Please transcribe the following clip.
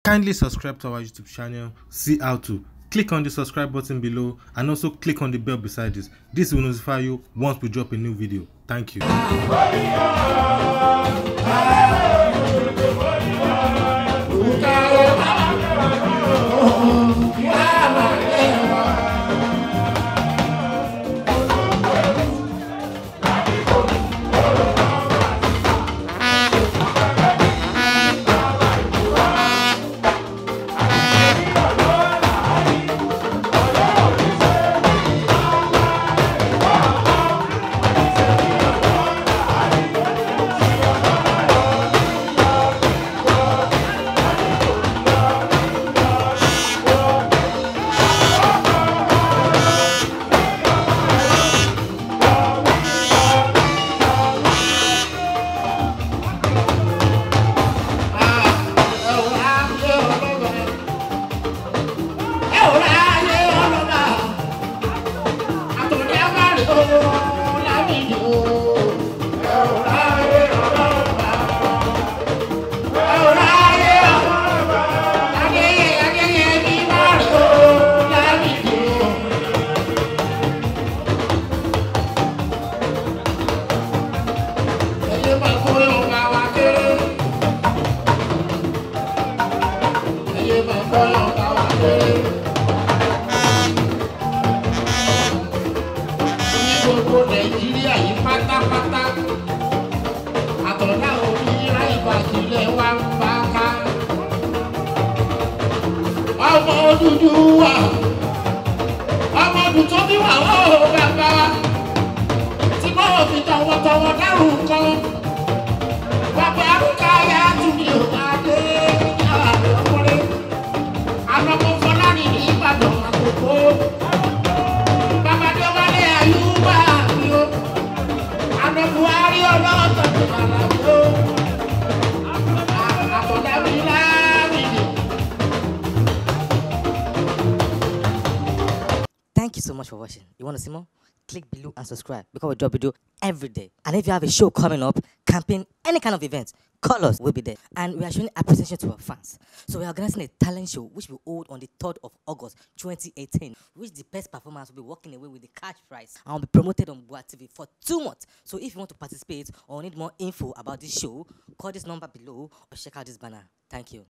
Kindly subscribe to our YouTube channel, see how to. Click on the subscribe button below and also click on the bell beside this. This will notify you once we drop a new video. Thank you. Gbogbo Nàìjíríà yìí pátápátá àtọ̀dá òmìnira ìbàdílẹ̀ wa ń bá ká. Ọmọ Odùduwà ọmọ ọdún tó bí wà ó bàbá tí bọ́wọ̀ fi tọwọ́tọwọ́ dárùn kan. Bàbá arúgbó ayé àtúndì òkàdé àwọn ọmọdé àlọ́kọ̀ Fọlárin ní Ìbàdàn àkókò. Buhari ọlọ́tọ̀ tó bàbá tó àkọ́dábí láàbìlì. Thank you so much for watching. You want to see more? Click below and subscribe because we drop video every day. And if you have a show coming up, campaign, any kind of event, call us, we'll be there. And we are showing appreciation to our fans. So we are organizing a talent show which will hold on the 3rd of August 2018, which the best performers will be walking away with the cash prize and will be promoted on Bua TV for 2 months. So if you want to participate or need more info about this show, call this number below or check out this banner. Thank you.